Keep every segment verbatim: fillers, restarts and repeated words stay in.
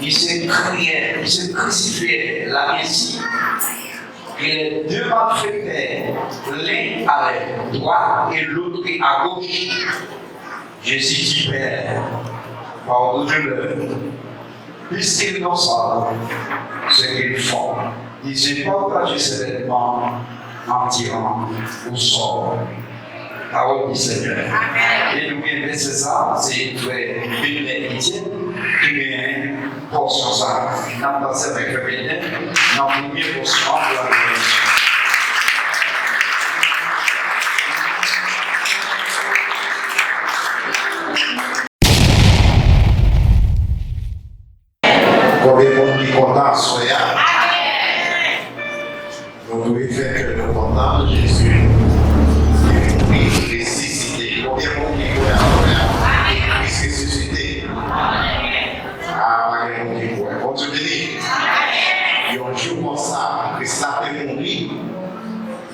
Il se criait, il se crucifiait là ainsi, que les deux malfaiteurs, l'un à la droite et l'autre à gauche. Jésus dit, Père, pardonne-leur, puisqu'ils ne savent ce qu'ils font. Ils ont partagé ses vêtements en tirant au sort. Pawòl di Senyè. E nou gen vèsè sa, se frè Benlè Etienne ki gen pòsyon sa. N ap pase avèk frè Benlè nan premye pòsyon an pou adorasyon. Konbyen moun ki kontan aswè a? Nou dwe fè kè nou kontan. Jezi te mouri, li resisite. Konbyen moun ki kwè aswè a ke Kris resisite? A, pa gen moun ki kwè. Bondye beni. Yon jou konsa, Kris la te mouri,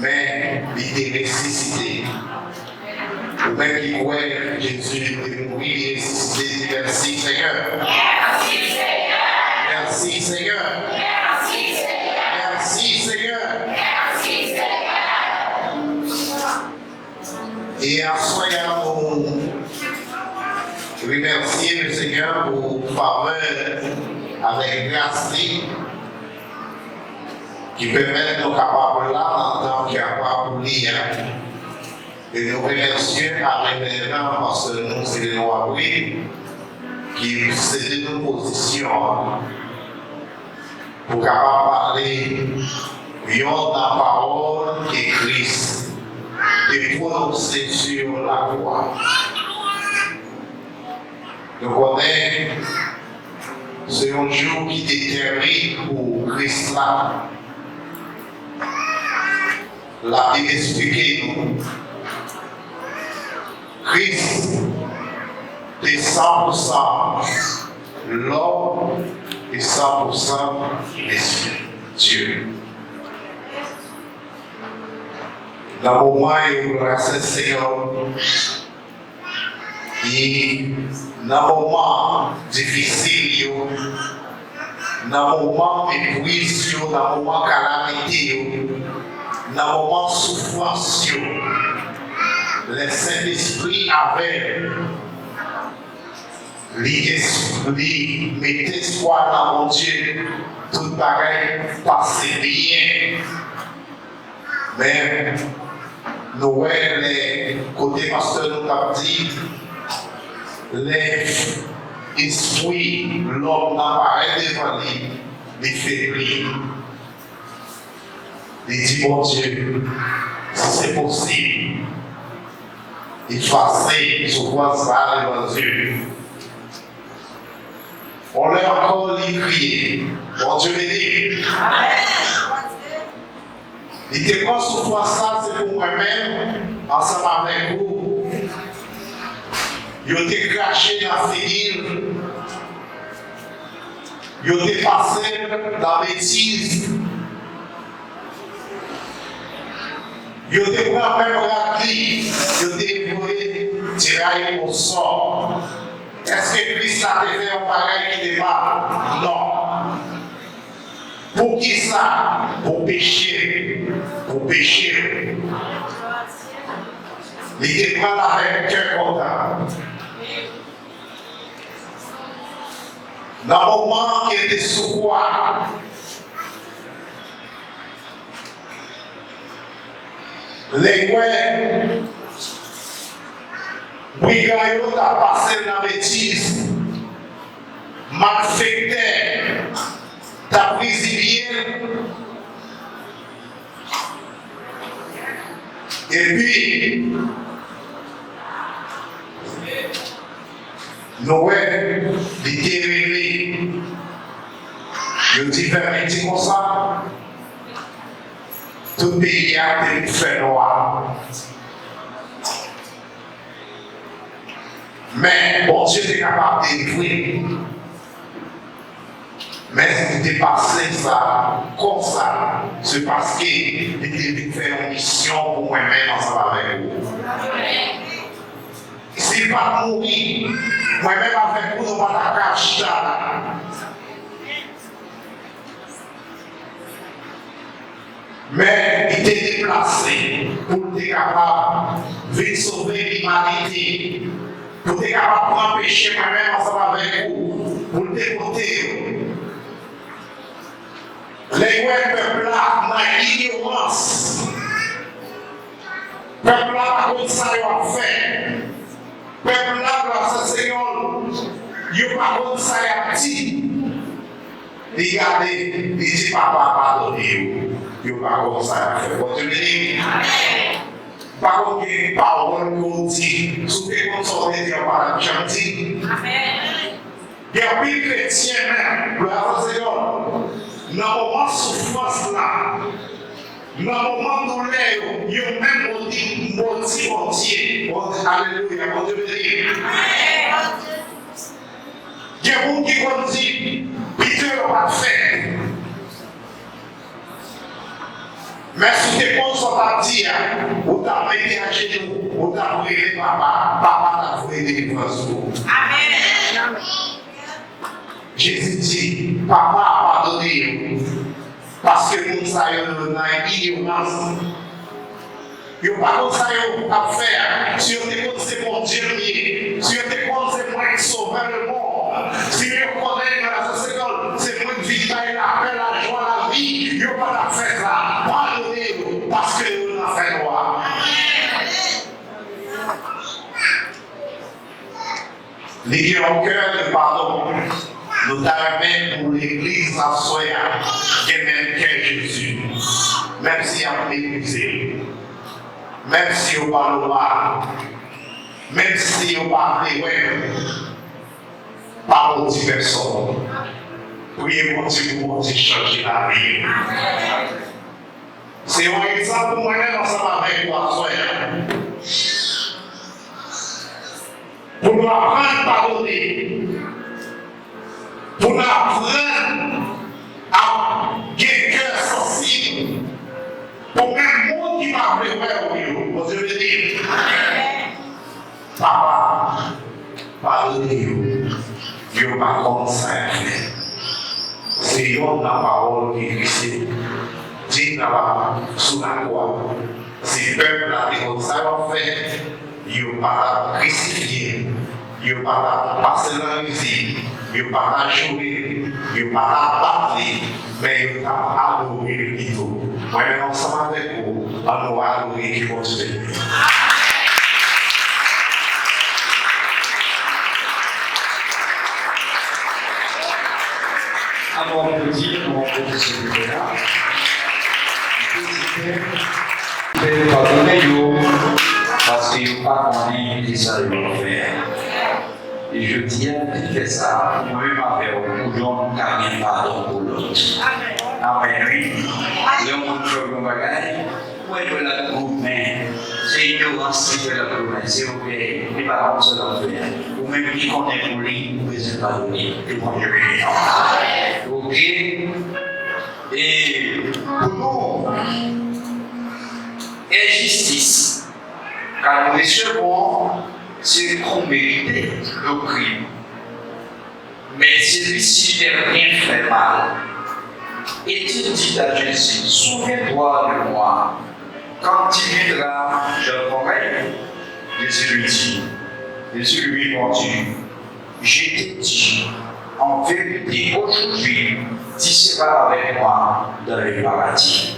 men li te resisite. Ou menm ki kwè Jezi te mouri, li resisite, di, Mèsi, Senyè. Mèsi, Senyè. Mèsi, Senyè. E aswè a, nou remèsye Lesenyè pou favè avèk gras li ki pèmèt nou kapab la nan tan ki apa pou li a. E nou remèsye avèk rèvèran pastè nou, Sileno Abri, ki sede nou pozisyon an pou kapab pale youn nan pawòl ke Kris te pwononse sou lakwa. Nou konnen se yon jou ki te tèrib pou Kris la. Labib esplike nou, Kris te san pou san lòm e san pou san Mesye Dye. Nan moman yo, glwa Senyè, e nan moman difisil yo, nan moman mepriz yo, nan moman kalamite yo, nan moman soufrans yo, lè Sentespri avè l, li es-, li mete espwa nan Bondye, tout bagay pase byen. Men, nou wè lè kote pastè nou t ap di, lè espri lòm nan parèt devan li, li febli. Li di, Bondye, si se posib, efase soufrans sa a devan zye m. On lè ankò, li kriye. Bondye beni. Li te pran soufrans sa, se pou mwen menm, ansanm avèk ou. Yo te krache nan figi l. Yo te pase l nan betiz. Yo te pran menm rad li, yo te voye tiray osò. Èske Kris la te fè yon bagay ki te mal? Non. Poukisa? Pou peche m. Pou peche m. Li te pran l avèk kè kontan. Nan moman ke l te sou kwa, lè l wè brigan yo t ap pase l nan betiz, malfektè t ap rizibye l, epi nou wè, li te rele. Yo di, vèmen di konsa, tout peyi a te vin fè nwa. Men, Bondye te kapab delivre l. Men si li te pase sa konsa, se paske li te vin fè yon misyon pou mwen menm ansanm avèk ou. Si l pa t mouri, mwen menm avèk ou, nou pa t ap ka chita la. Men li te deplase pou l te kapab vin sove limanite, pou l te kapab pran peche mwen menm ansanm avèk ou, pou l te pote yo. Lè yo wè pèp la nan ignorans, pèp la pa konn sa yo ap fè. Pèp la, glwa sa Senyè, yo pa konn sa y ap di. Li gade, li di, "Papa, padone yo. Yo pa konn sa y ap fè." Bondye beni. Pa konn gen pawòl ke w di. Si w te konn sa w te di an, w pa t ap janm di. Gen anpil kretyen menm, glwa sa Senyè, nan moman soufrans la, nan moman doulè yo, yo menm modi, modi Bondye. Bondye, alelouya, Bondye beni. Gen moun ki konn di, "Pito yo pa t fèt." Men si w te konn sa w t ap di a, ou t ap mete ajenou, ou t ap rele papa, papa t ap voye delivrans pou ou. Amèn. Jezi di, "Papa, padone yo, paske moun sa yo nan ignorans." Yo pa konn sa yo ap fè a. Si yo te konn se Bondye m ye, si yo te konn se mwen ki sovè lemonn, si yo konnen nan la sosyeton, se mwen ki vin bay lapè, lajwa, lavi, yo pa t ap fè sa. Padone yo, paske yo nan fènwa. Li gen yon kè de padon. Nou ta renmen pou legliz aswè a gen menm kè Jezi. Menm si y ap meprize l, menm si yo pale w mal, menm si yo pa vle wè w, pa modi pèsonn. Priye Bondye pou Bondye chanje lavi w. Se yon egzanp pou mwen menm ansanm avèk ou aswè a. Pou nou aprann padone. Pou nou aprann ap gen kè sansib. Pou menm moun ki pa vle wè w yo. Bondye beni. Papa, padone yo, yo pa konn sa y ap fè. Se yonn nan pawòl ke Kris te di nan la, sou lakwa. Si pèp la te konn sa y ap fè, yo pa t ap krisifye l, yo pa t ap pase l nan rizib, yo pa t ap joure l, yo pa t ap bat li, men yo t ap adore l pito. Mwen menm ansanm avèk ou, ann nou adore ke Bondye beni. Ann nou aplodi pou pwofesè a. Pè, padone yo, paske yo pa konnen kisa yo ap fè. E jodi a, li fè sa pou mwen menm avè w, pou yonn ka gen padon pou lòt. Amèn, wi. Lè yon moun fè w yon bagay, ou wè l ap goumen. Se ignorans ki fè l ap goumen. Se orgèy. Li pa konn sa l ap fè a. Ou menm ki konnen pou li, ou bezwen padone. Ke Bondye beni nou. Oke? E pou nou, enjistis, kan nou resevwa, se kon merite le krim. Mais celui-ci n'est rien fait mal. Et il dit à Jésus, souviens-toi de moi quand tu viendras dans ton règne. Jésus lui dit, Jésus lui répondit, je te dis, en vérité, aujourd'hui, tu seras avec moi dans le paradis.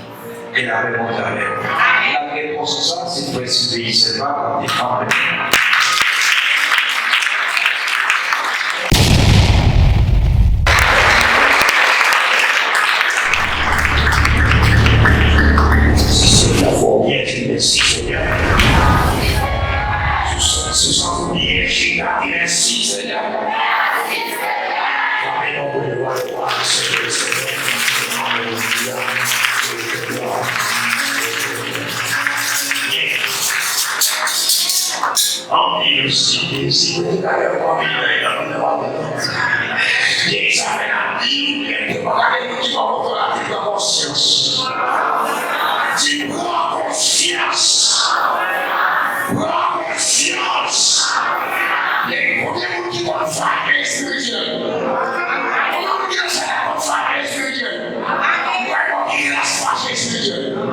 Ke lapè Bondye avè w. N ap gen konsèy sa, se frè Silveyi Sèlva k ap defann. Senyè, fò w byen di mèsi, Senyè. Sou sa, sou sa, fò w byen chita, di mèsi, Senyè. Fèmen non pou lwa, lwa, Senyè, Senyè. Alelouya. Anpil site, site, talè, anpil nan, nan, nan, nan. Gen sa fè nan Bib, gen pa gade moun ki pa kontrè a konsyans. Di, pran konsyans. Pran konsyans. Gen konbyen moun ki konn fache espirityèl? Konbyen moun ki nan sal la konn fache espirityèl? Mwen konn ki klas fache espirityèl.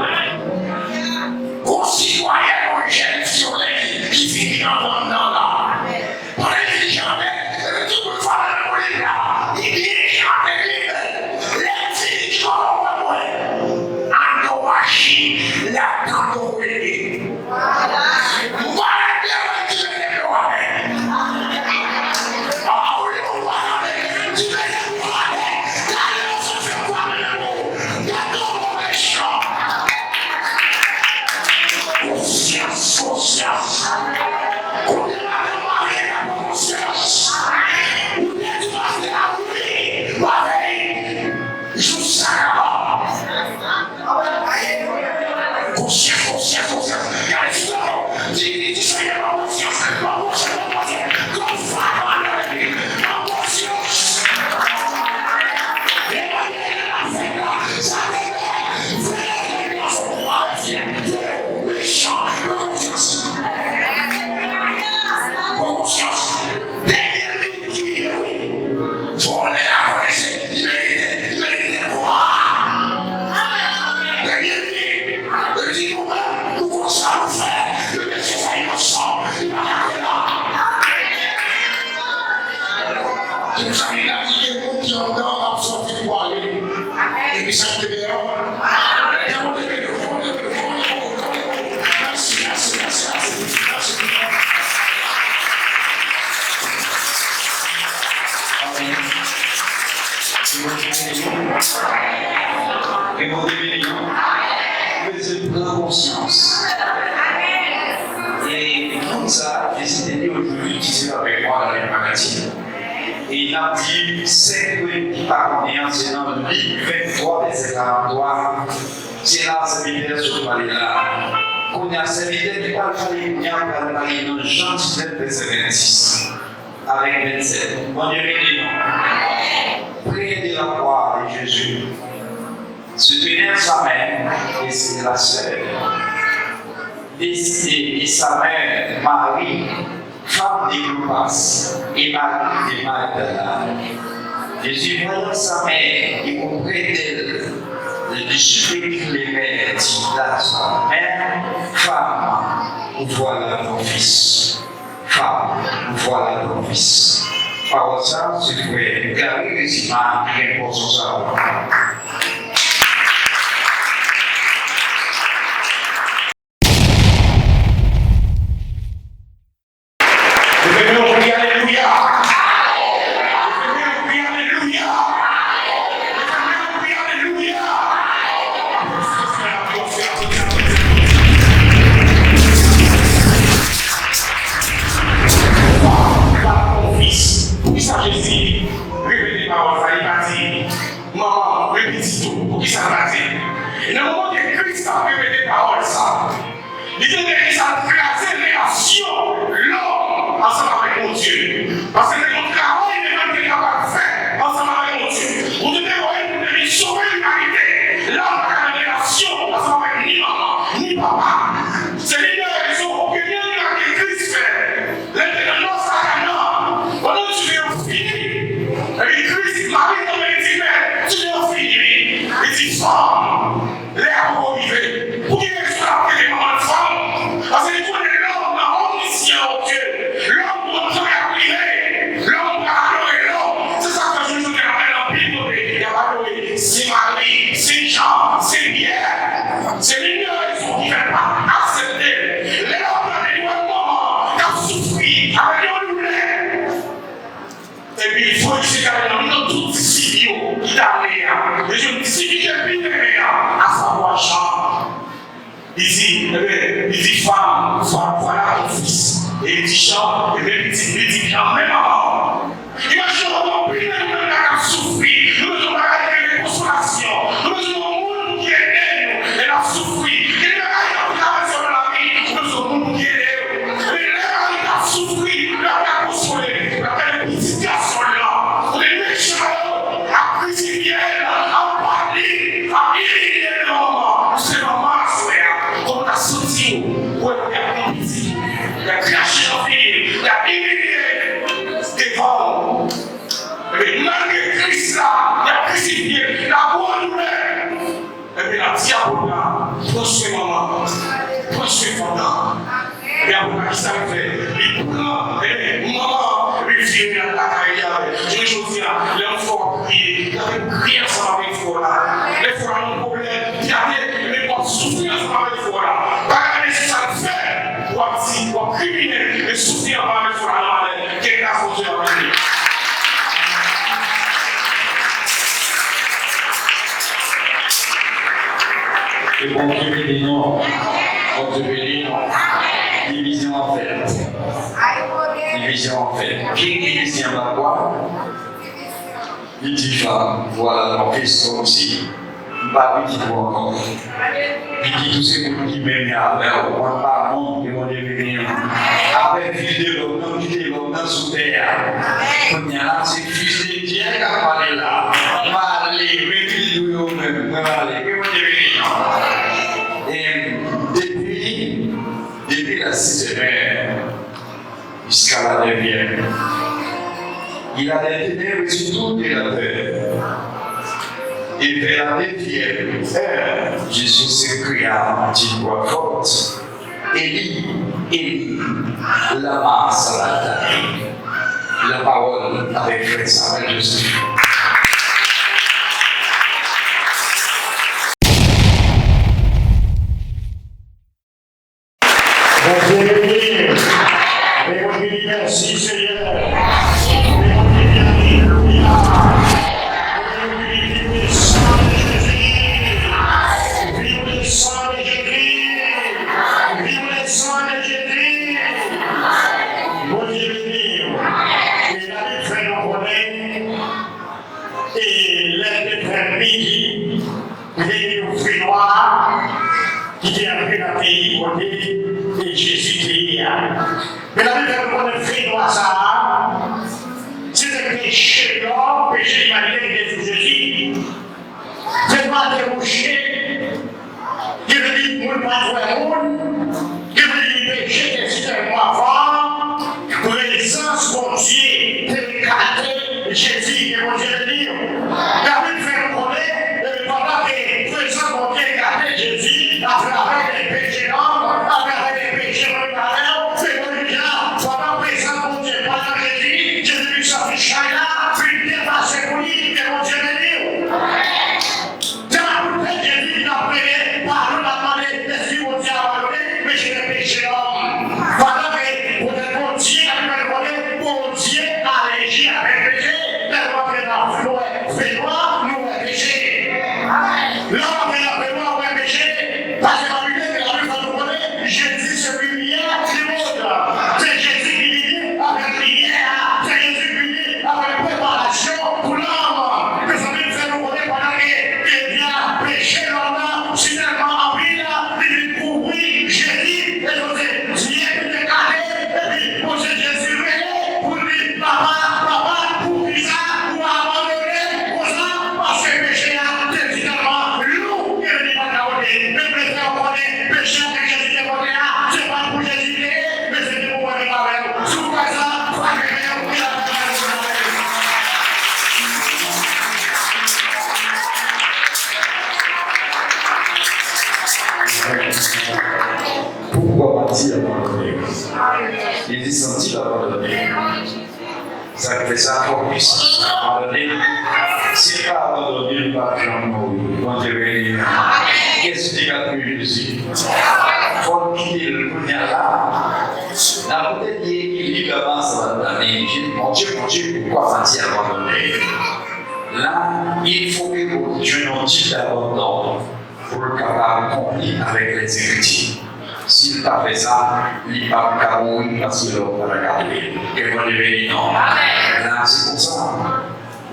Sa te deyò. Ke Bondye beni w, ke Bondye beni w, ke Bondye beni w, ke Bondye beni w. Mèsi, mèsi, mèsi, mèsi, mèsi. Amen. Ke Bondye beni w. Ke Bondye beni w. Ou bezwen pran konsyans. E moun sa a, Jezi te di, aujourd'hui, tu seras avec moi dans les paradies. E n ap di, sèk mwen ki pa konnen an, se nan Lik venntwa, vèsè karanntwa, se la sèvitè a sot pale la. Kounye a, sèvitè ki pral pale kounye a pral pale nan Jan diznèf, vèsè venndis avèk vennsèt. Bondye beni nou. Près de la croix de Jésus se tenait sa mère et c'était la sœur de, de, de sa mère, Marie, femme de Clopas, et Marie de Magdala. Jésus, voyant sa mère et auprès d'elle le disciple qui l'aimait, dit à sa mère, femme, voilà ton fils. Femme, voilà ton fils. Pawòl sa, se frè Gary Rizima ki gen pòsyon sa a. Leve men w, kri alelouya. Leve men w, kri alelouya. Leve men w, kri alelouya. Femme, voilà ton fils. Poukisa Jezi repete pawòl sa? Li pa di, manman, men pitit ou. Poukisa l pa di? E nan moman ke Kris ap repete pawòl sa, li te vle sa kraze relasyon lòm ansanm avèk Bondye. Paske se yon travay menm ke l kapab fè ansanm avèk Bondye. Bondye te voye l pou l te vin sove limanite. Lòm pa ka nan relasyon ansanm avèk ni manman, ni papa. Se li ki rezon premye mirak ke Kris fè. Lè l te nan nòs a Kana, pandan dine an fini, epi Kris, Mari tanmen li di, men, dine an fini, wi. Li di, fanm, lè a poko rive. Pou ki rezon l ap rele manman l fanm? Paske li konnen lòm nan omnisyan, o Dye. Lòm konn tan y ap rive. Lòm pral adore lòm. Se sa k fè jodi a, anpil kote, y ap adore Sen Mari, Sen Jan, Sen Pyè. Se youn nan rezon ki fè l pa aksepte l. Lè l ap gade, li wè manman k ap soufri avèk yon doulè. Epi, l voye je gade nan mitan tout disip yo ki t ale a. E jwenn disip li te pi renmen an, asavwa Jan. Li di, ebyen, li di, femme, voilà ton fils. E li di Jan, ebyen, pitit li di Jan, men manman w. Imajine w, anpil nan nou menm la k ap soufri, nou bezwen yon bagay ki rele konsolasyon, nou bezwen yon moun pou ki ede nou, lè n ap soufri. Gen de bagay k ap travèse w nan lavi, ou bezwen yon moun pou ki ede w. Men lè mari w ap soufri, l ap ka konsole, l ap gade pitit gason l lan, kote mechan yo ap krisifye l, ap bat li, ap imilye l devan manman. Ou se manman aswè a, kòman w ta santi w, wè y ap pran pitit ou, y ap krache nan figi l, y ap imilye l devan w. Ebyen, malgre Kris la, y ap krisifye l, l ap pran doulè. Epi l ap di apot la, pran swen manman, pran swen fanm nan. Epi apot la, kisa l fè? Li pran, ebyen, manman, epi l vire l al lakay li avè l. Jounen jodi a, lè yon frè w ap kriye, gade pou kriye ansanm avèk frè w la. Lè frè w la nan yon pwoblèm, gade, ebyen, w ap soufri ansanm avèk frè w la. Pa gade sou sa l fè, w ap di, w ap krimine, men soufri ansanm avèk frè w la nan malè. Ke gras Bondye ap vini. Ke Bondye beni nou. Bondye beni nou. Divizyon an fèt. Divizyon an fèt. Ki divizyon an fèt? Li di fanm, vwala, non, kèsyon isi. M pa pitit ou ankò. Pitit ou se moun ki menm jan avè w. Mwen pa moun ke Bondye vini an. Apre fis de lòm nan, kite lòm nan sou tè a. Kounye a la, se fis de Dye k ap pale la. M ale, men pitit ou yo menm, mwen ale. Ke Bondye vini an. E depi, depi la sizyèm è, jusqu'à la neuvième. Il y a des ténèbres sur toute la terre. Et vers la neuvième heure, Jésus s'écria d'une voix forte, Élie, Élie, lama sabachthani? La parole avec frère Samuel Joseph. Li te gen yon fenwa ki te antre nan peyi kote Jezi te ye a. Men Labib fè nou konnen fenwa sa a, se te peche lòm, peche limanite ki te sou Jezi. Fenwa te mouche, ki vle di moun pa t wè moun, ki vle di peche te si tèlman fò, prezans Bondye te ekate Jezi, ke Bondye beni w. Labib fè nou konnen, e, pandan ke prezans Bondye ekate Jezi, atravè de peche lòm, atravè de peche mwen avè w, se mwen deja, pandan prezans Bondye pa nan Jezi, Jezi vin sòti chay la, vin depase pou li, ke Bondye beni w. Jan tout tèt Jezi ki t ap rele, pa nou t ap mande, èske Bondye abandone, men se te peche lòm. Pandan ke poutèt Bondye ap mande, Bondye alèji avèk peche, tèlman ke nan fenwa, nou wè peche. Lè w antre nan fenwa, ou wè peche. Paske pa bliye ke Labib fè nou konnen, Jezi se limyè di mond. Se Jezi ki vini avèk limyè a. Se Jezi ki vini avèk preparasyon pou lòm. Mezanmi, m fè nou konnen pandan ke, ke peche lòm nan si tèlman anpil, li vin kouvri Jezi, e Jezi, Jezi te kale, epi Bondye Jezi rele pou l di, Papa, papa, poukisa ou abandone m konsa? Paske peche a te si tèlman lou ke li pa t ka pote. Men m vle fè w konnen, peche a ke Jezi te pote a, se pa t pou Jezi te ye, men se te pou mwen menm avè w. Si w kwè sa, frape men w, ki la fè mal pou la fè. Poukwa Mati abandone? Li di santi l abandone. Sa k fè sa, fòk li santi l abandone. Si l pa abandone, l p ap janm mouri. Bondye beni nou. Kiyès ki te ka touye Jezi? Fò n kite l kounye a la. N ap pote li ekilib a masa la, li di, Bondye, Bondye, poukwa Mati abandone? La, il faut que Bondye jwenn yon ti abandon pou l kapab konpli avèk Lèzekriti. Si l pa fè sa, li p ap ka mouri paske lòm pa ta ka touye l. Ke Bondye beni nou. La, se konsa.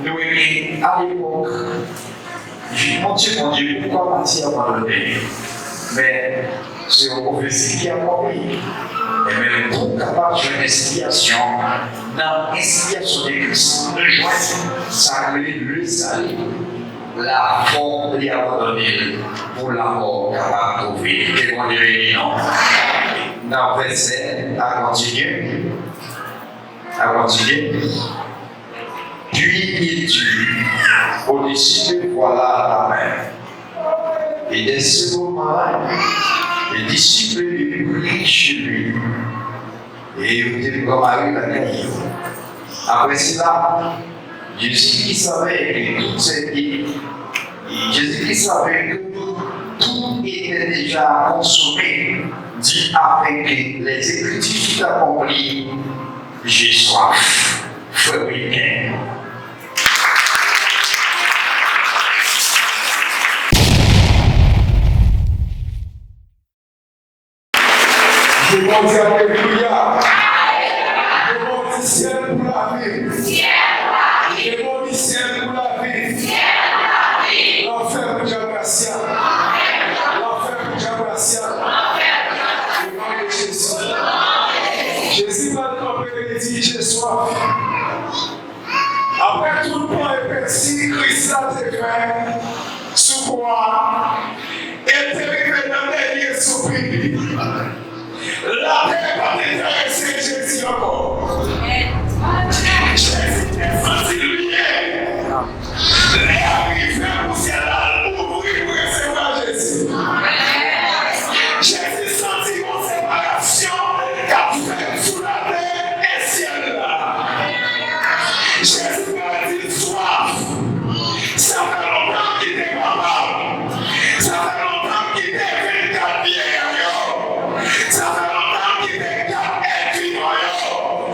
Nou wè ke alepòk, Bondye, Bondye, poukwa Mati abandone? Men, se yon pwofesi ki akonpli. E men, pou w kapab jwenn enspirasyon, nan enspirasyon de Kris, nou jwenn sa k rele le salut. La fò li abandone l pou lamò kapab twouve l. Ke Bondye beni nou. Nan vèsè a kontinye. A kontinye. Puis il dit aux disciples, Voilà la mer. Et dès ce moment-là, les disciples le prirent chez lui. E yo te pran Mari lakay yo. Après cela, Jésus qui savait que tout était, Jésus qui savait que tout était déjà consommé, dit, Afin que les Écritures fussent accomplies, J'ai soif. Frè Wilken. Ke Bondye, alelouya. Ke Bondye, syèl pou lavi. Ke Bondye, syèl pou lavi. Lanfè pou djab rasyal. Lanfè pou djab rasyal. O non de Jezi. Jezi pral kanpe, li di, J'ai soif. Apre tout pan epeti Kris la te fè sou kwa a, e te rive nan dènye soupi li. Latè pa t enterese Jezi ankò. Jezi te santi l byen. Lè a rive pou syèl la ouvri pou resevwa Jezi. Jezi santi yon separasyon k ap fèt sou latè e syèl la. Jezi pral di l swaf. Sa fè lontan m kite papa m. Sa fè lontan m kite vennkat vye a yo. Sa fè lontan m kite kat èdvi mwen yo.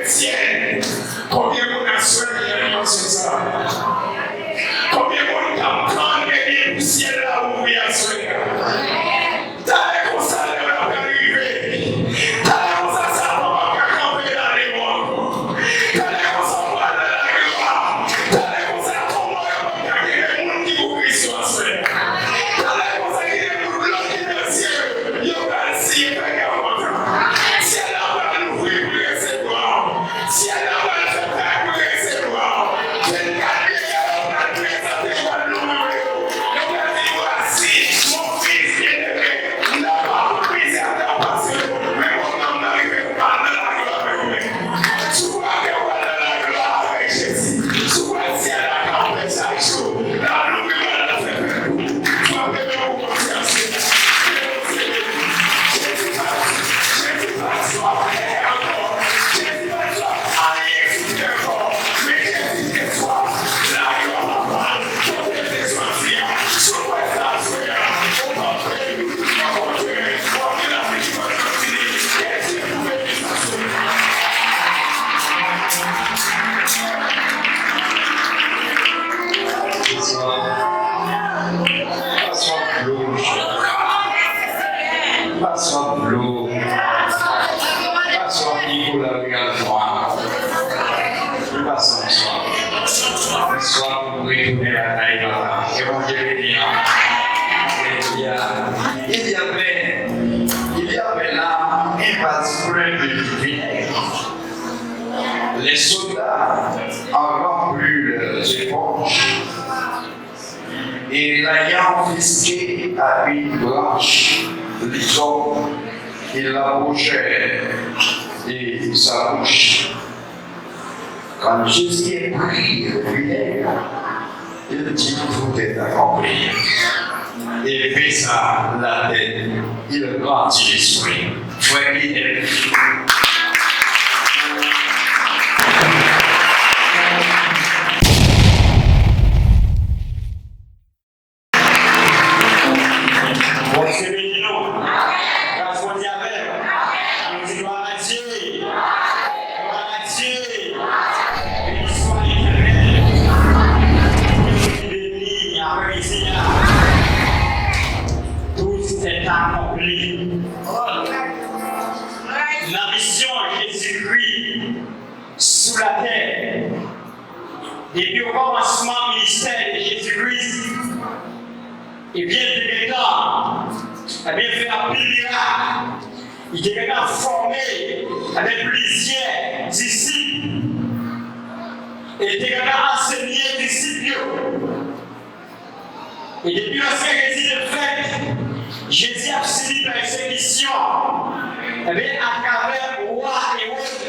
Syèl. Konbyen moun aswè ki nan dimansyon sa a? Konbyen moun k ap tann ebyen pou syèl la ouvri aswè a? Talè konsa lè w la pral rive. Talè konsa Satan p ap ka kanpe nan lè w ankò. Talè konsa w pral nan laglwa. Talè konsa tonbo yo p ap ka kenbe moun ki pou Kris yo aswè a. Talè konsa ki gen tout dlo ki nan zye yo, yo pral siye fè gawanta. Syèl la pral louvri pou l resevwa w. Syèl la pral fè fèt pou l resevwa w. Vennkat mil yo pral prezante w, pral leve yo. Yo pral di, Voici mon fils bien-aimé. Nan pa pou plizyè tan pase, men moman m nan rive pou m al nan laglwa avèk mwen. Si w pral nan laglwa avèk Jezi, si w pral syèl la kanpe chak jou, l ap louvri bra l, l ap fè fèt pou ou. Frape men w pou konfyans ou. Jezi pa, Jezi pa twò fè ankò. Jezi pa twò anyen sou tè ankò. Men Jezi te twò laglwa Papa l. Kote l te soti a, sou kwè sa aswè a, ou pa pè li. Okontrè, w ap gen lavi ki pa santi li. Ke Dye pou beni sa sou. Bonswa. Bonswa, Flo. Bonswa, Flo. Bonswa, Nicolas Regal Noir. Bonswa, bonswa. Bonswa, nou retounen lakay papa. Ke Bondye beni nou. Alelouya. Il y avait, il y avait là un vase plein de vinaigre. Les soldats en remplirent leurs poches et l'ayant fixé à une branche d'hysope, ils l'approchèrent de sa bouche. Quand Jésus prit le vinaigre, il dit, Tout est accompli. Et baissa la tête, il rendit l'esprit. Frè Fidèl. Bondye beni nou. Gras Bondye avè nou. Nou di glwa a Dye. Glwa a Dye. Beni swa Letènèl. Bondye beni aprèmidi a. Tout est accompli. Nan misyon Jezikri sou latè, depi okòmansman ministè de Jezi Kris, ebyen, li te gentan, ebyen, fè anpil mirak. Li te gentan fòme, ebyen, plizyè disip. E li te gentan ansenye disip yo. E depi lòske Jezi te fèt, Jezi ap sibi pèsekisyon, ebyen, atravè wa Ewòd.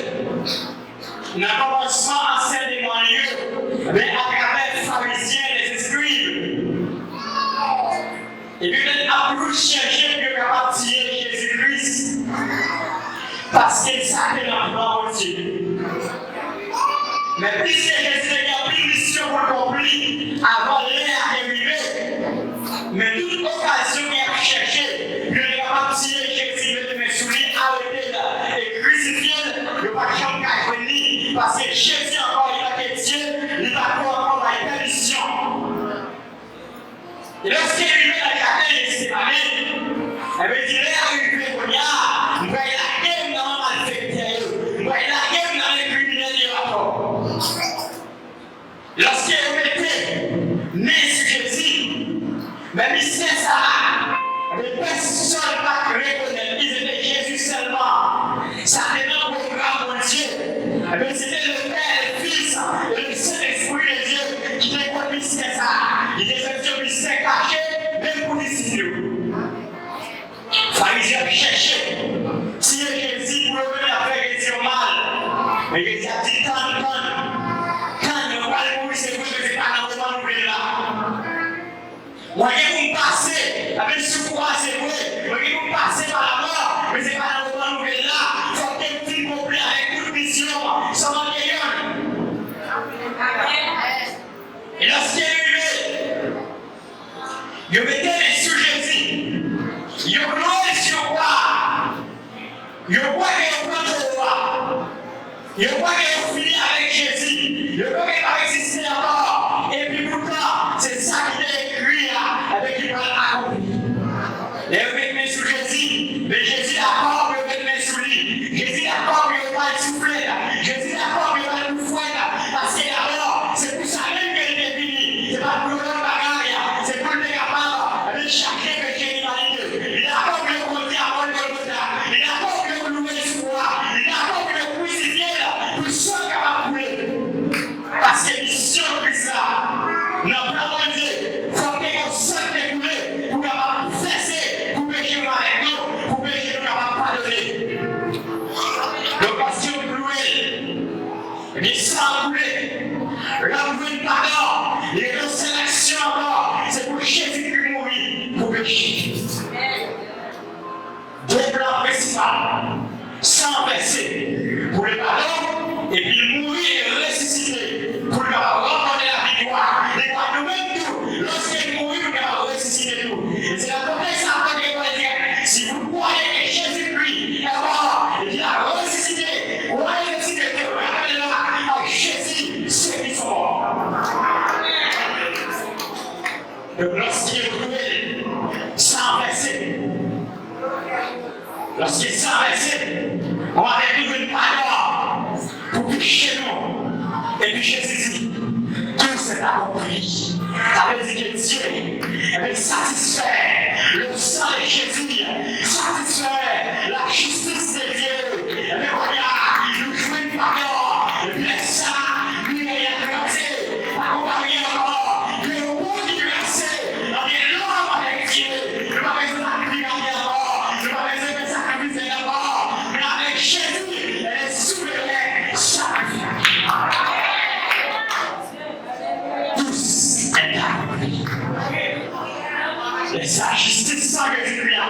Nan kòmansman ansèyman li yo, ebyen, atravè Farizyen, lèzeskrib. Epi yo te ap toujou chèche pou yo kapab tiye Jezi Kris. Paske sa te nan plan Bondye. Men piske Jezi te gen anpil misyon pou l konpli avan lè a te rive, men tout okazyon ke y ap chèche pou yo te kapab tiye Jezi, mete men sou li, arete l e krisifye l, yo pa t janm ka jwenn li, paske Jezi ankò, li pa t Dye, li pa t ankò bay pèmisyon. E lòske li rive nan jaden Jetsemane, ebyen, li di, Lè a rive kounye a, m pral lage m nan men malfektè yo, m pral lage m nan men kriminèl yo ankò. Lòske yo mete men sou Jezi, men mistè sa a, ebyen, pèsonn pa t rekonèt li, se te Jezi sèlman. Sa te nan pwogram Bondye. Ebyen, se te le Père, le Fils et le Saint-Esprit de Dieu ki te konn mistè sa a. Li te santi yon mistè kache, menm pou disip yo. Farizyen ap chèche tiye Jezi pou yo menm y ap fè Jezi yon mal. Men Jezi ap di, Tann, tann, tann, mwen pral mouri, se vre, men se pa nan moman nou vle l la. Mwen gen pou m pase, ebyen, sou kwa, se vre. Mwen gen pou m pase pa lamò, men se pa nan moman nou vle l la. Fòk ke m fin konpli avèk tout misyon an, san manke yonn. E lòske l rive, yo mete men sou Jezi. Yo klouwe l sou kwa. Yo kwè ke yo pran towo a. Yo kwè ke yo fini avèk Jezi. Yo kwè ke l p ap egziste ankò. Epi poutan, se sa ki te ekri a, ebyen, ki pral akonpli. Lè yo met men sou Jezi, men Jezi dakò pou yo met men sou li. Jezi dakò pou yo ba l souflèt. Jezi dakò pou yo ba l kout fwèt. Paske dabò, se pou sa menm ke li te vini. Se pa t pou yon lòt bagay. Se pou l te kapab, ebyen, chaje peche limanite. Li dakò pou yo kondui a mò l Golgota. Li dakò pou yo klouwe l sou kwa. Li dakò pou yo krisifye l pou san l kapab koule. Paske misyon Kris la, nan plan Bondye, fòk te gen yon san ki te koule pou kapab vèse pou peche nou avèk nou, pou peche nou kapab padone. Donk, paske yo klouwe l, ebyen, san l koule, l ap jwenn padon. Li gen yon sèl aksyon ankò, se pou Jezikri mouri pou peche. De plan prensipal, san vèse pou le padon, epi l mouri e resisite pou l kapab ranpòte laviktwa. Li pa nou menm tou, lòske l mouri, nou kapab resisite tou. E se nan kontèks sa, apot Pòl di, si vous croyez que Jésus-Christ est mort et qu'il a ressuscité, croyez aussi que ce réveil-là a Jésus, ceux qui sont morts. Donk, lòske yo klouwe l, san vèse. Lòske san vèse, nou avèk nou jwenn padon pou peche nou. Epi Jezi di, tout est accompli. Sa vle di ke Dye, ebyen, satisfè. Le sang de Jésus satisfait la justice de Dieu. Ebyen, kounye a, nou jwenn padon. Epi lè sa, nou genyen grandi. Pa konpare ankò. Gen yon pon ki trase ant lòm avèk Dye. Nou pa bezwen sakrifye ankò. Nou pa bezwen fè sakrifis ankò. Men avèk Jezi, e souveren sakrifye. Tous est accompli. Lè sa, jistis san Jezikri a.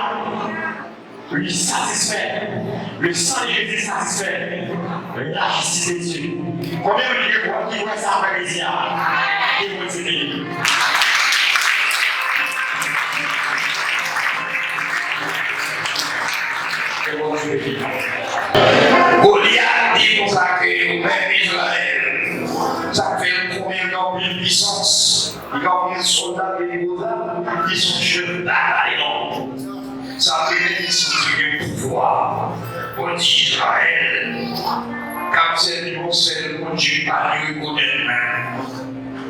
Lui satisfait. Le sang de Jésus satisfait la justice de Dieu. Konbyen moun ki kwè, ki kwè sa aprè midi a? Ke Bondye beni. Ke Bondye beni. Golyat di konsa ke, pèp Izrayèl, sa k fè l konnen l gen anpil pisans, li gen anpil sòlda, gen gwo zam, li se yon chèf batay nonm. Sa vle di misyon ki gen pouvwa. Bondye Izrayèl, k ap sèvi yon sèl Bondye, pa li rekonèt menm.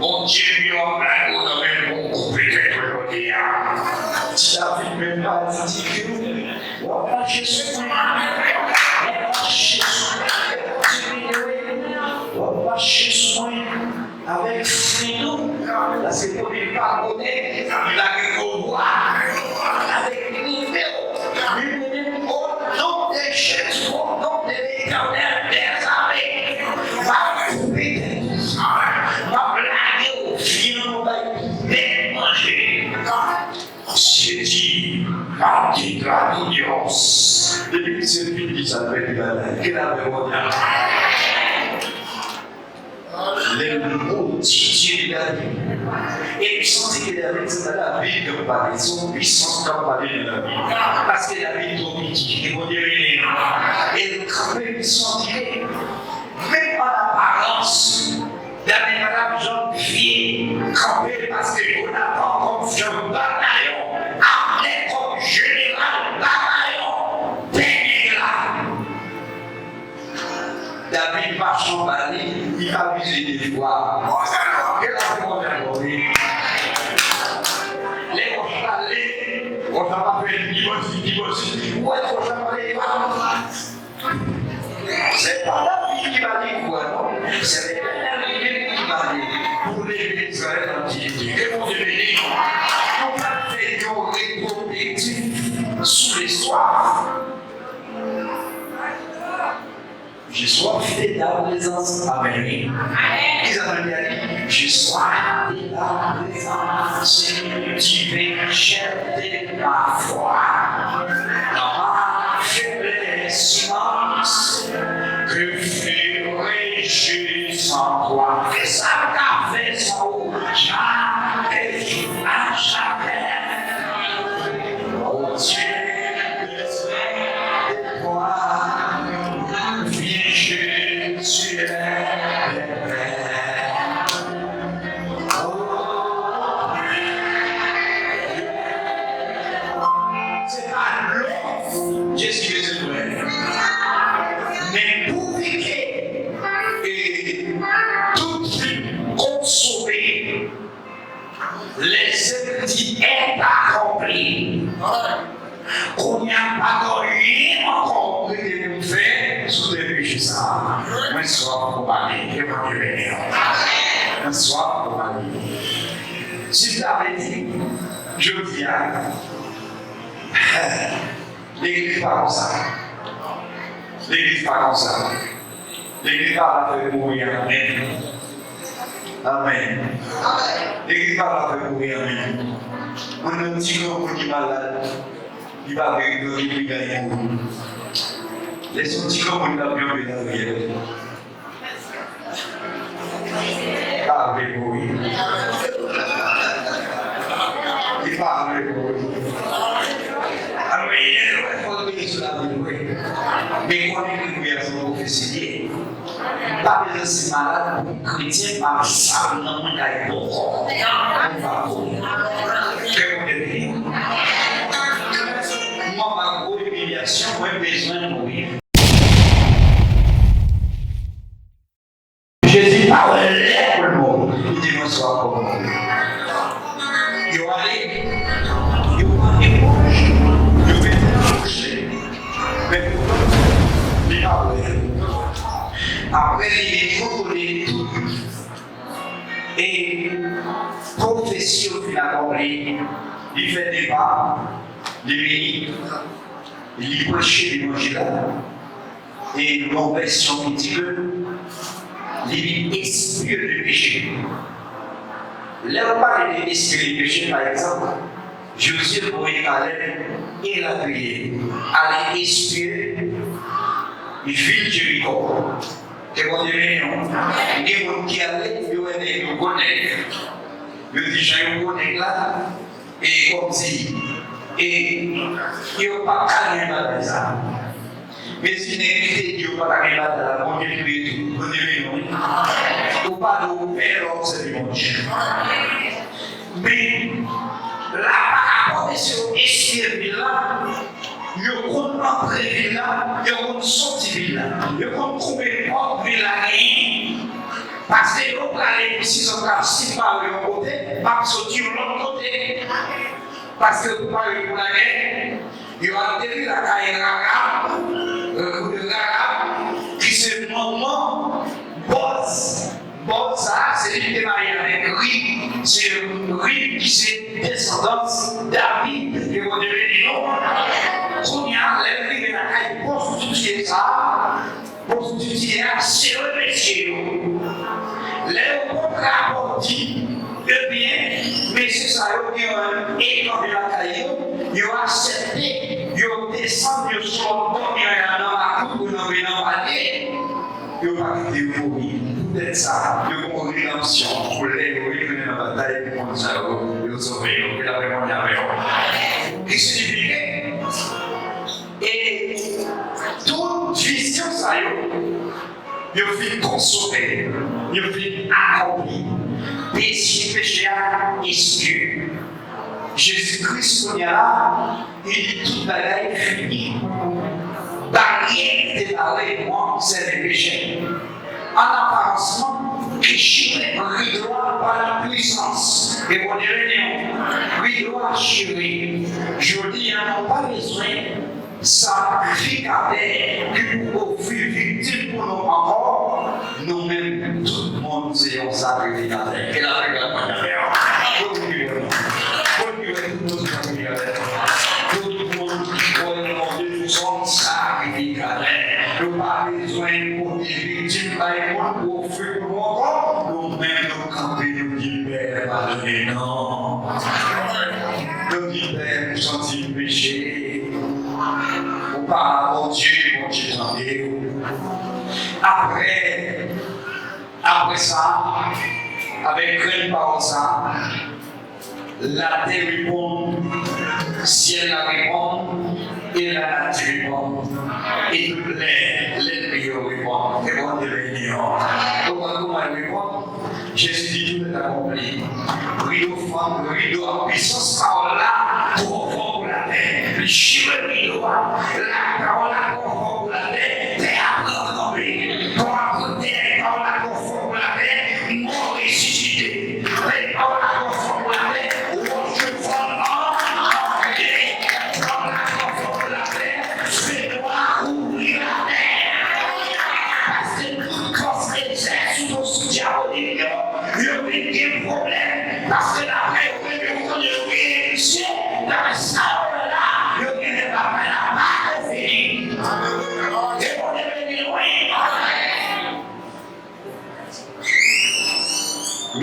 Bondye pi anba yo nan men bon koupe tèt yo jodi a. Ti David menm pa di ke w ap mache sou mwen. W ap mache sou mwen. Bondye beni w. W ap mache sou mwen. Avèk sen nou, paske kote l pa konnen, li lage gwo bwa. Avèk nimewo, li mennen m au nom de Jésus, au nom de l'Éternel des armées. M ap koupe tèt ou. M ap lage w, vyann ou bay bèt manje. Bondye di, m ap deklare odyans. Depi misye fin di sa, l pèdi batay. Ke lapè Bondye. Lè l modi Dye de David. E m santi ke David, se pa David k ap pale, se yon pisans k ap pale nan David. Paske David twò piti, e Bondye rele l. E l kanpe misyon Dye. Menm an aparans, David pa t ap janm vye kanpe, paske Jonatan kòm chèf batayon, Abnè kòm jeneral batayon, dènye la. David mache anba li, li pa vize de fwa. Ke lapè Bondye. Lè wòch la leve, wòch la pa fè ni bòsi, ni bòsi. Ou wè wòch la pa leve, pa konsa. Se pa David ki ba li pouvwa, non. Se Letènèl li menm ki ba li pou leve Izrayèl an diyite. Ke Bondye beni nou. Nou pral fè yon retwopèdi sou listwa. J'ai soif de ta présence. Amen, wi. Kisa Bib la di? J'ai soif de ta présence, divin, chercher ma foi. Dans ma faiblesse immense, que ferai-je sans toi? Kisa m ka fè san ou? Jamais, jamais. Oh Dieu, de toi, viens, Jésus. Mwen swaf pou pale. Ke Bondye beni w. Mwen swaf pou pale. Si m ta vle di, jodi a, legliz pa konsa. Legliz pa konsa. Legliz pa la fè mouri a menm. Amèn. Legliz pa la fè mouri a menm. Mwen nan ti granmoun ki malad. Li pa vle granmoun li gaye mouri. Lè se yon ti granmoun k ap janbe nan rivyè. Pa vle mouri. Li pa vle mouri. Alò, yè, wè, fò nou veye sou lavi nou, wi. Men konnen ke nou se yon pwofesi li ye. M pa bezwen si malad pou m kretyen, m ap sal nan mwen kay bòkò. Mwen pa mouri. Ke Bondye beni w. Mwen pa gwo imilyasyon, mwen bezwen mouri. Jezi pa wè lè pou l mouri. Li di, mwen swaf pou mouri. Yo ale, yo pran epòj, yo mete nan woche. Men poutan, li pa wè. Apre li vin kontwole tout. E pwofesi yo fin akonpli, li fè deba, li vini, li preche levanjil la. E yon vèsyon ki di ke li vin espye de peche. Lè yo pale de espye de peche, pa egzanp, Jozye voye Kalèb e Ladriyè ale espye vil Jeriko. Ke Bondye beni w. Gen moun ki ale, yo wè nèg yo, gwo nèg. Yo di jan yo gwo nèg la, e kòmsi, e yo p ap ka gen bagay sa. Men si nèg ki te di yo pa ta gen batay la, Bondye touye tou. Bondye beni w, wi. Ou pa dwe pè lè w sèvi Bondye. Men, la parapò de se yo espye vil la, yo konn antre vil la, yo konn soti vil la, yo konn koube pòt vil la genyen. Paske yo prale pou sizon k ap separe yon kote, p ap soti yon lòt kote. Paske yo prepare pou lagè, yo ateri lakay Rahab, euh, Rahab, ki se manman Bòz. Bòz sa a, se li ki te marye avèk Rib. Se Rib ki se desandans David, ke Bondye beni nou. Kounye a, lè l rive lakay pwostitiye sa a, pwostitiye a sere mesye yo. Lè yo kontre akò di, ebyen, mesye sa yo ki rann etanje lakay yo, yo aksepte, yo desann, yo sot bò miray la nan lakou pou yo nan palye. Yo pa kite yo mouri. Poutèt sa, yo gon redanmsyon pou lè yo retounen nan batay pou moun sa yo, yo sove yo. Ke lapè Bondye avè w. Ki siyifi ke E tout vizyon sa yo, yo fin konsome, yo fin akonpli. Peche, peche a espye. Jezi Kris kounye a la, li di tout bagay fini. Baryè ki te bare pou mwen sèvi peche. An aparansman, ki chire rido a pa lapwisans. E Bondye beni w. Rido a chire. Jodi a, nou pa bezwen sakrifikatè ki pou ofri viktim pou nou ankò. Nou menm, tout moun se yon sakrifikatè. Ke lapè Bondye avè w. Kote ki wè nou? Kote ki wè tout moun se sakrifikatè? Tout moun ki kwè nan Bondye, nou se sakrifikatè. Nou pa bezwen pote viktim bay moun pou ofri pou nou ankò. Nou menm, nou kanpe, nou di, Pè, padone nou. Nou di, Pè, nou santi n peche. Ou pale a Bondye, Bondye tande w. Apre, apre sa, avèk grenn pawòl sa, Latè reponn, syèl la reponn, e lanati reponn, e tout lè, lènmi yo reponn. Ke Bondye beni w. Ou konn kouman yo reponn? Jezi di, tout est accompli. Rido fann, rido a pwisans pawòl la twò fò pou latè. Li chire rido a. La pawòl la twò fò pou latè. Tè a pran tranble. Pawòl la pran tè. Pawòl la twò fò pou latè. Mò resisite. Pawòl la twò fò pou latè. Wòch yo fann an de. Pawòl la twò fò pou latè. Fenwa kouvri latè.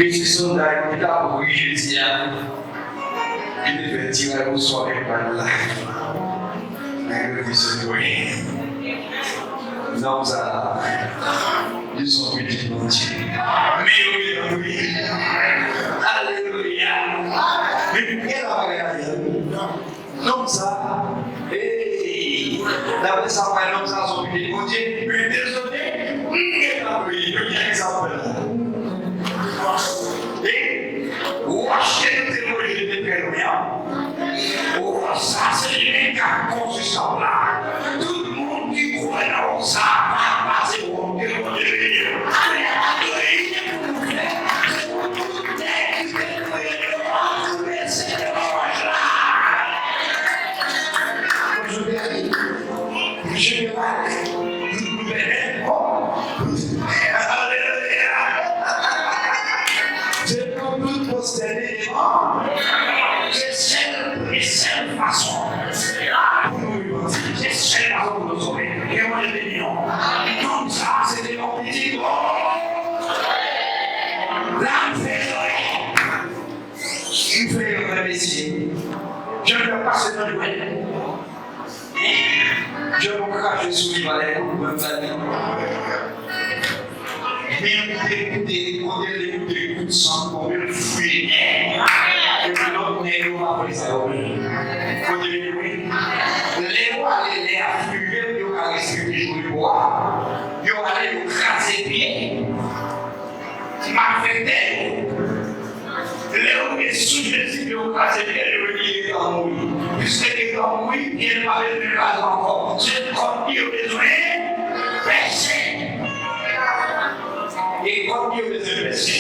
Mesye Sonday ki t ap ri jodi a, ki te fè tiray oswa kèk bagay la. Mèkredi se vre. Nonm sa a, li se yon pitit Bondye. Men yo gentan ri. Alelouya! Men gen la bagay la, nonm sa a, hey, daprè sa m wè, nonm sa a se yon pitit Bondye, men dezòde, m gentan ri, premye egzanp la. E wòch ke nou te voye jete trè lwen an, wòch sa a se li menm k ap konstwi tanp la. Tout moun ki kwè nan wòch sa a pa pase wòch ke Bondye beni yo. Kounya, adore pou nou fè, se pou tout nèg ki te voye yo, antoure se devan wòch la. Bonjou, Dani. Jeneral, gouvènè, alelouya! Se pou nou tout pwostène devan. Se sèl, se sèl fason pou nou repanti. Se sèl fason pou nou sove. Ke Bondye beni nou. Nonm sa a, se te yon pitit, oh! L ap fè zòrèy. M fè yon vrè mesye. Jan l ap pase nan jwèt. Jan nou krache sou li, valè kout mwen sa li. Men m te koute, kote l te koute kout san pou men fwi. Epi lòt nèg yo pa vle sa yo menm. Kote li wi. Lè yo ale, lè a fwi, yo ka respekte jwe bwa. Yo ale, yo kraze pye. M ap fè tè yo. Lè yo gen sou Jezi, yo kraze pye yo, yo di gentan mouri. Piske gentan mouri, pye l pa bezwen kraze ankò. Se kòd li yo bezwen pèse. E kòd li yo bezwen pèse.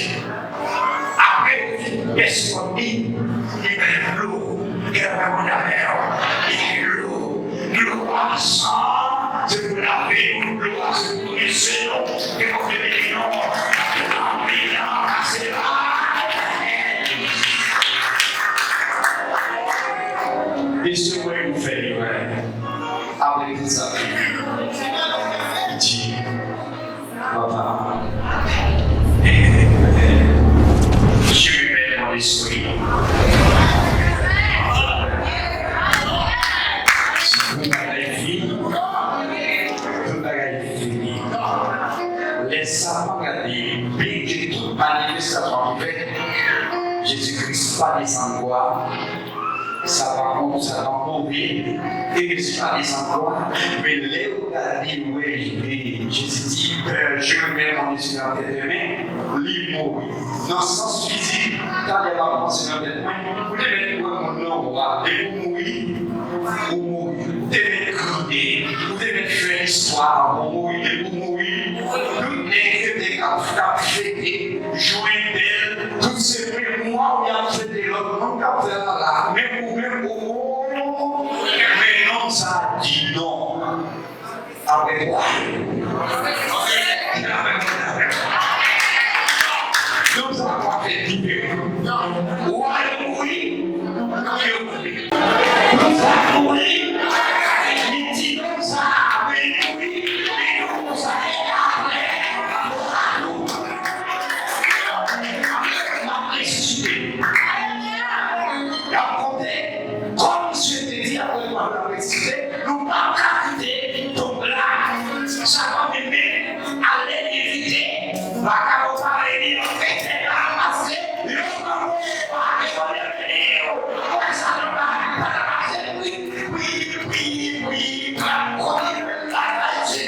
Apre yo fin pèse kòd li, li bay dlo. Ke l pa konn afè yo. Li dlo. Glwa san, se pou lave nou, glwa se pou rinse nou, ke Bondye beni nou, anpil nan pase la. E se mwen ki fè li wè. Apre tout sa, li di, Papa, je remets mon esprit. Tout bagay fini. Tout bagay fini. Lè Satan gade, byen ke tout manifestasyon ki fèt, Jezi Kris pa desann kwa. Sa pa bon, sa pa move. E Jezi pa desann kwa. Men lè yo gade, wè, Jezi di, Pè, je remets mon esprit entre tes mains, li mouri. Nan sans fizik, talè m ap panse nan tèt mwen, ou te mèt wè moun nan wa, depi w mouri, ou mouri. Ou te mèt kriye, ou te mèt fè listwa, ou mouri, depi w mouri. Tout nèg yo te k ap, k ap fete, jwe bèl, tout se memwa w y ap fete, lòt moun k ap fè la la, men ou menm, ou mouri. Men nonm sa a di non. Apre twa. Nonm sa a pa fè diferans. Wa yo mouri, yo mouri. Nonm sa a mouri, li di nonm sa a, men li mouri, men nou konsa, e apre, m ap resisite. Y ap konte, kòm Jezi te di, apre twa jou l ap resisite. Nou p ap ka kite tonm la. Sa pa menm ale li vite. Vakabon pa vle li anfete la pase. Yo pran mwen pa ke Bondye beni yo. Wè sa nan la, pa la pase. Wi, wi, wi, wi. Pran kote la pase.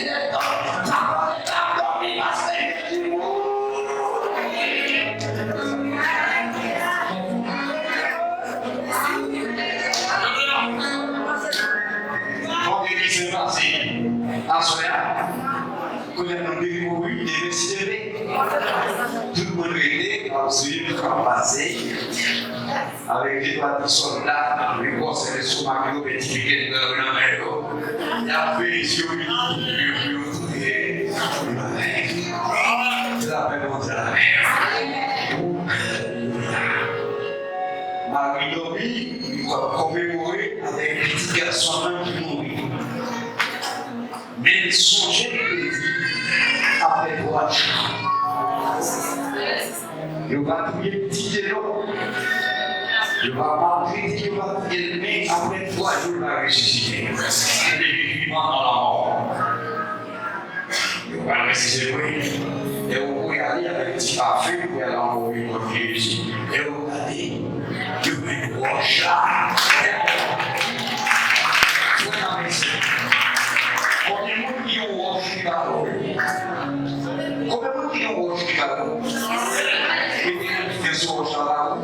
Sa pa vle la dòmi pase. Bondye di se pase. Aswè a, kounye a nou dekouvri demen si Dye vle. Tout moun rete, ap swiv, ap pase. Avèk de twa ti sòlda, li bwòse lestomak yo, men ti piken nan nan men yo. Y ap veye si yo vini, yo, yo, yo touye. Lapè Bondye avè w. Mari dòmi, li k ap komemore avèk pitit gason l lan ki mouri. Men l sonje li te di, apre twa jou. Yo va touye l, tire l. Yo va maltrete l, yo va touye l, men apre twa jou, l va resisite. Li vivan nan lanmò. Yo pral resisite vre. E yo pou y ale avèk ti pafen pou y al anvoye kont Jezi. E yo gade, yo jwenn wòch la. Frè nan mesye, konbyen moun ki gen wòch ki ba yo? Konbyen moun ki gen wòch ki ba yo? Mete yon ti fen sou wòch la ba yo.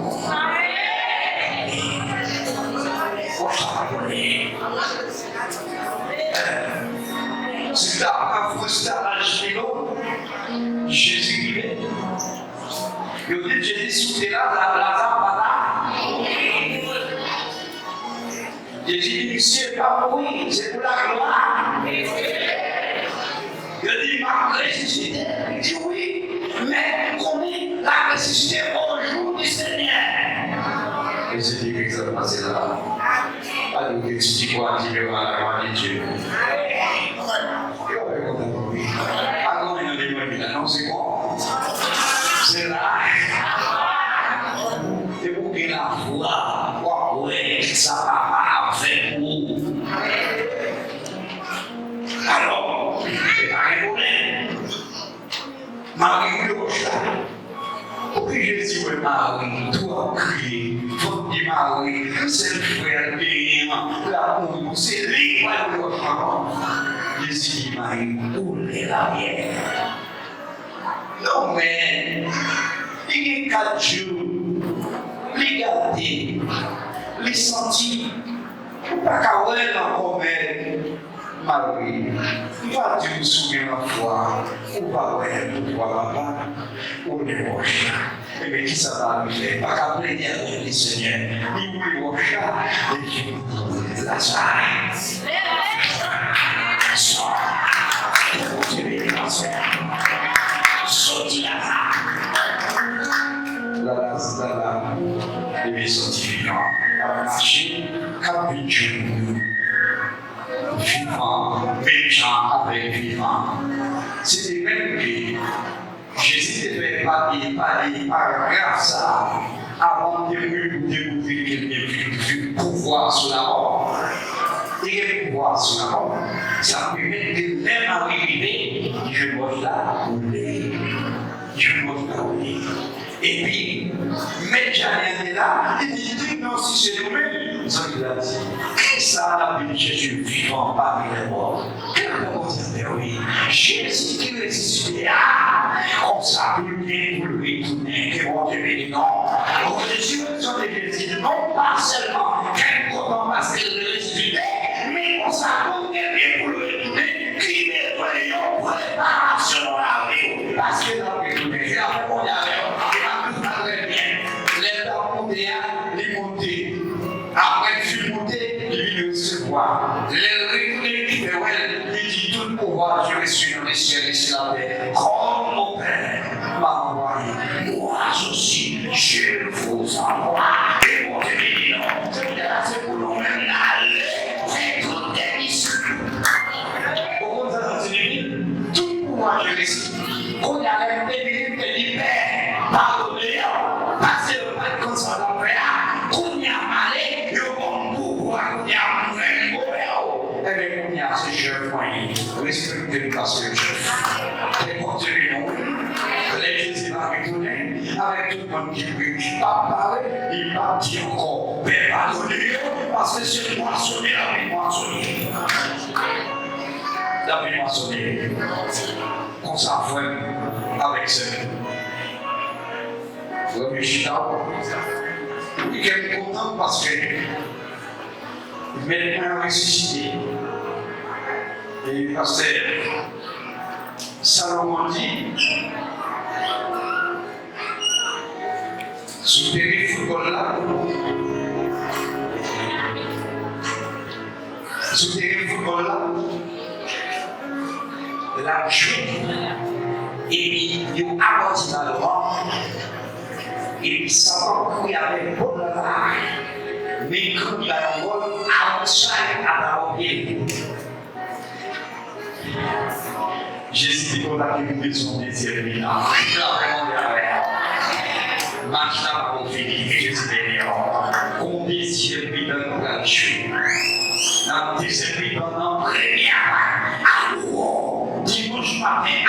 Wòch la pa konnen. Sila pa frustra al chmino, Jezi rive. Yo di Jezi sou tè la, la, Laza pa la. Jezi di, "Misye pa mouri, se pou laglwa." Yo di, "M ap resisite." Li di, "Wi, men konnen l ap resisite o jou di Senyè." Jezi di, "Egzanp pase la." Pa di w ke ti kwa ki devan la gloire de Dieu. Yo, yo kontan pou li. Pa gen anyen nan lemond la, non, se bon. Se la. E pou gen lafwa, w ap wè sa Papa ap fè pou ou. Alò, se pa gen pwoblèm. Mari, ou lòch la. Pou ki Jezi wè Mari tou ap kriye, vant li mare, sèl frè l genyen an, l ap mouri pou se li ki pral lòch ankò? Jezi di Mari, ou lè la pyè. Non, men, li gen kat jou, li gate, li santi, ou pa ka wè l ankò, men Mari, m pa di w si w gen lafwa, ou va wè pouvwa Papa, ou lè wòch la. Ebyen, kisa Mari fè? Pa ka plede avèk li, Senyè. Li woule wòch la, epi Laza sòti. Bondye beni pastè. Sòti Laza. Laza, Laza, ebyen, sòti vivan. L ap mache, k ap vin jwenn nou. Vivan, menm jan avèk vivan. Se te menm ke Jezi te fè pale, pale paragraf sa a, avan l te mouri, pou te montre ke l gen vi-, vi-, pouvwa sou lamò. Li gen pouvwa sou lamò. Sa pèmèt ke lè Mari rive, li jwenn wòch la woule. Li jwenn wòch la woule. Epi, mèt jaden an te la, li di, "Di m non si se nou menm." Zanj la di, "Kisa n ap vin chèche vivan pami lèmò? Kè n ap Bondye fè wi? Jezi ki resisite a, konsa pou l gen pou l retounen, ke Bondye beni non." Rezireksyon de Jezi, non pa sèlman kè n kontan paske l resisite, men konsa pou l gen pou l retounen, ki bezwen yon preparasyon nan lavi w, paske l ap retounen. Se la fè Bondye avè w, e l ap tout sa trè byen. Lè l t ap moute a, li moute. Apre l fin moute, li vin resevwa. Lè l retounen, li fè wè l, li di, "Tout pouvoir je reçu dans les cieux et sur la terre. Comme mon Père m'a envoyé, moi aussi, je vous envoie." E Bondye beni nou. Se pou tèt la, se pou nou menm, n ale fè tout dè disip. Ou konn sa sa siyifi? Tout pouvwa je reçu. Kounye a, lè m te vini, m te di, "Pè, padone yo, paske yo pa t konn sa yo t ap fè a." Kounye a, m ale, yo ban m pouvwa, kounye a, m renmen yo. Ebyen, kounye a, se chèf mwen ye. Respekte m paske m chèf. Ke Bondye beni w. Lè Jezi va retounen, avèk tout moun ki pri, ki p ap pare, li p ap di ankò, "Pè, padone yo, paske se mwasone l ap vin mwasone." L ap vin mwasone. Konsa, frè m avèk sè m, frè m yo chita w. Wi, kè m kontan paske Mèt mwen an resisite. E pastè Salomon di, sou teren foutbòl la, sou teren foutbòl la, l ap jwe, epi yo abòti balon an, epi Satan kouri avèk bòl la, men Kris ba l yon gòl, outside, a balon pye l. Jezi di konsa ke nou bezwen yon dezyèm mitan. Ann fè yon avè a. Match la pa konn fini, Jezi beni w. Gon dezyèm mitan k pral jwe. Nan dezyèm mitan nan, premyè a, awo, dimanch maten,